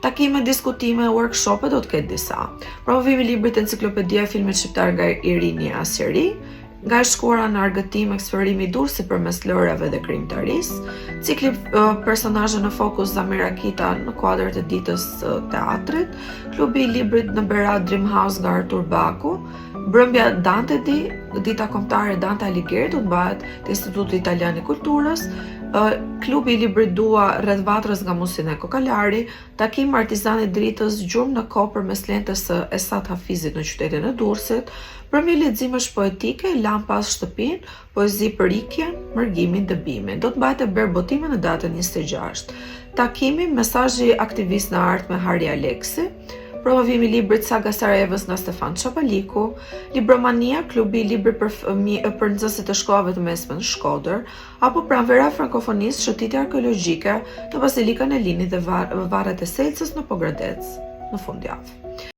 Takime, diskutime, workshope do të ketë disa. Promovimi i librit Enciklopedia e filmit shqiptar nga Irini Aseri, nga e shkuara në argëtim, eksplorimi i Durrësit përmes lojrave dhe krijimtarisë, cikli personazhe në fokus Zamira Kita në kuadër të ditës së teatrit, klubi i librit në Berat Dream House nga Artur Baku, Mbrëmja Dante Di, dita kombëtare Dante Alighieri do të mbahet te Instituti Italian i Kulturës, klubi i librit Dua rreth vatrës nga Musine Kokalari, takim Artizani i Dritës, gjurmë në kohë përmes lentes së Esat Hafizit në qytetin e Durrësit, mbrëmje leximesh poetike, Lamë pas shtëpinë, poezi për ikjen, mërgimin, dëbimin. Do të mbahet te Ber Botime në datën 26. Takimi, mesazhi aktivist në art me Hari Aleksi, promovimi i librit Saga Sarajevës nga Stefan Çapaliku, Libromania, klubi i librit për fëmijë për nxënësit e shkollave të mesme në Shkodër, apo Pranvera e Frankofonisë, shëtitje arkeologjike në Bazilikën e Linit dhe varret e Selcës në Pogradec në fundjavë.